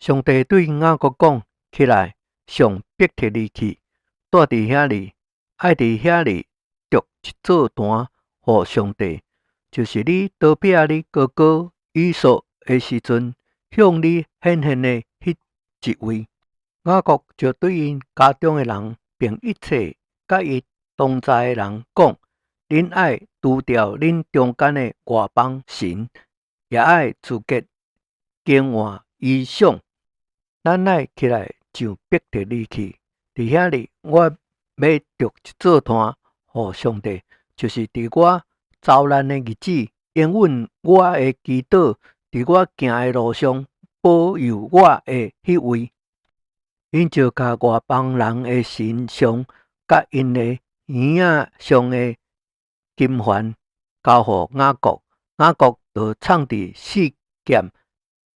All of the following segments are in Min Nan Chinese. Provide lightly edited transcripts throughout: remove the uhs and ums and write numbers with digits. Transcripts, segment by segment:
上帝對雅各講：起來，上伯特利去，住佇遐裡，愛佇遐裡築一座壇予上帝，就是你逃避你哥哥以掃的時陣，向你顯現的彼一位。雅各就對𪜶家中的人，並一切佮伊同在的人講：恁愛除掉恁中間的外邦神，也愛自潔，更換衣裳。咱愛起來上伯特利去，佇遐裡我欲築一座壇予上帝，就是佇我遭難的日子，應允我的祈禱，佇我行的路上保佑我的彼位。𪜶就共外邦人的神像，佮𪜶的耳仔上的金環交予雅各，雅各就藏佇示劍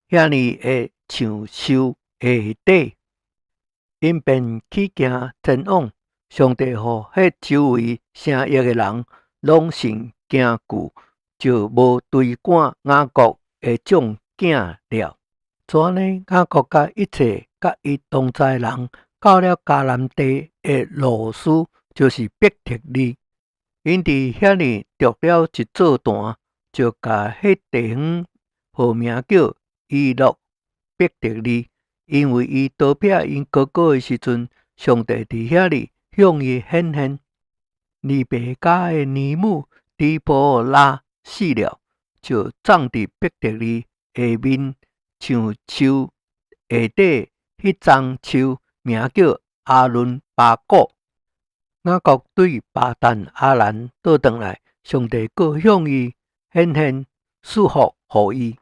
遐爾的橡樹下底。𪜶便起行前往，上帝予彼周圍城邑的人攏甚驚懼，就無追趕雅各的眾囝了。怎呢？雅各佮一切佮伊同在的人，到了迦南地的路斯，就是伯特利。𪜶佇遐爾築了一座壇，就共彼地方號名叫以諾伯特利，因為伊逃避𪜶哥哥的時陣，上帝佇遐裡向伊顯現。利百加的乳母底波拉死了，就葬佇伯特利下面橡樹下底彼欉樹，名叫亞倫巴谷。雅各對巴旦亞蘭倒轉來，上帝閣向伊顯現，賜福予伊，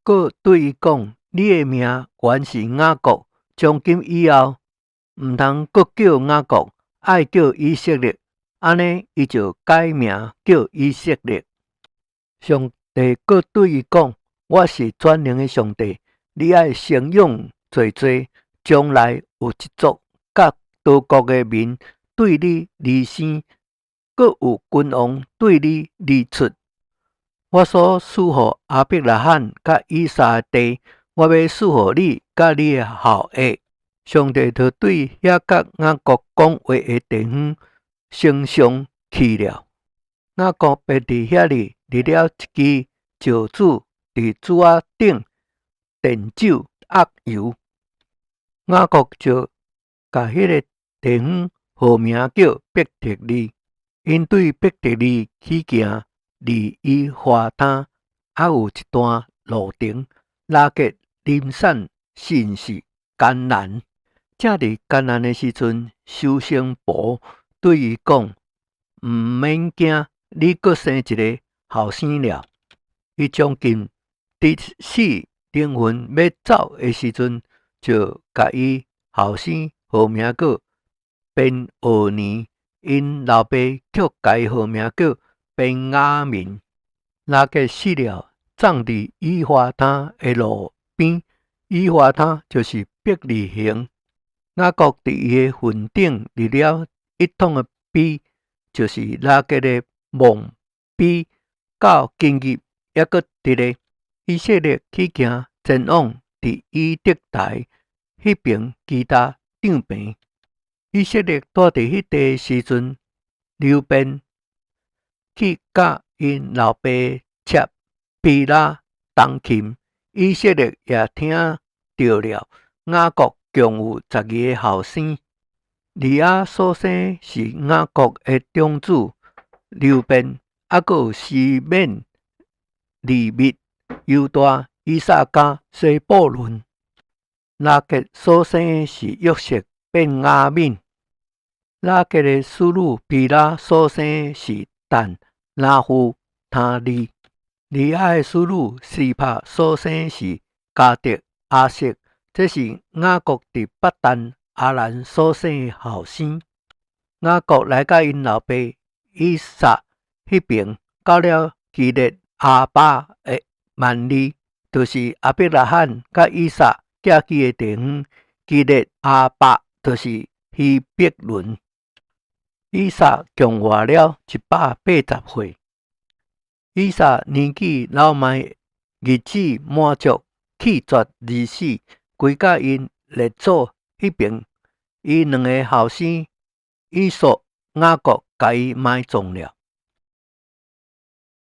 閣對伊講：你的名原是雅各，從今以後毋通閣叫雅各，愛叫以色列。按呢，伊就改名叫以色列。上帝閣對伊講：我是全能的上帝，你愛生養濟濟，將來有一族佮多國的民對你而生，閣有君王對你而出。我所賜予亞伯拉罕佮以撒的地，我欲賜予你佮你的後裔。上帝就對遐佮雅各講話的地方升上去了。雅各便佇遐裡立了一支石柱，佇柱仔頂奠酒壓油。雅各就共彼个地方號名叫伯特利。𪜶對伯特利起行，離以法他猶有一段路程。拉結臨產甚是艱難。正佇艱難的時陣，收生婆對伊講：毋免驚，你閣生一个後生了。伊將近佇死靈魂欲走的時陣，就共伊後生號名叫便俄尼，𪜶老爸卻共伊號名叫便雅憫。拉結死了，葬佇以法他的路邊。以法他就是伯利恆。雅各佇伊的墳頂立了一通的碑，就是拉結的墓碑，到今日猶閣佇咧。以色列起行前往，佇以得台彼爿基搭帳棚。以色列住佇彼地的時陣，流便去佮𪜶老爸妾比拉同寢。以色列也聽著了。雅各共有12个後生。利亞所生是雅各的長子流便，猶閣有西緬、利未、猶大、以薩迦、西布倫。拉結所生是約瑟、便雅憫。拉結的使女比拉所生是但、拿弗他利。利亞的使女悉帕所生是迦得、亞設。這是雅各佇巴旦亞蘭所生的後生。雅各來佮𪜶老爸以撒彼爿，到了基列亞巴的幔利，就是亞伯拉罕佮以撒寄居的地方。基列亞巴就是希伯崙。以撒共活了180歲。以撒年紀老邁，日子滿足，氣絕而死。歸佮𪜶列祖彼爿，伊兩个後生以掃、雅各共伊埋葬了。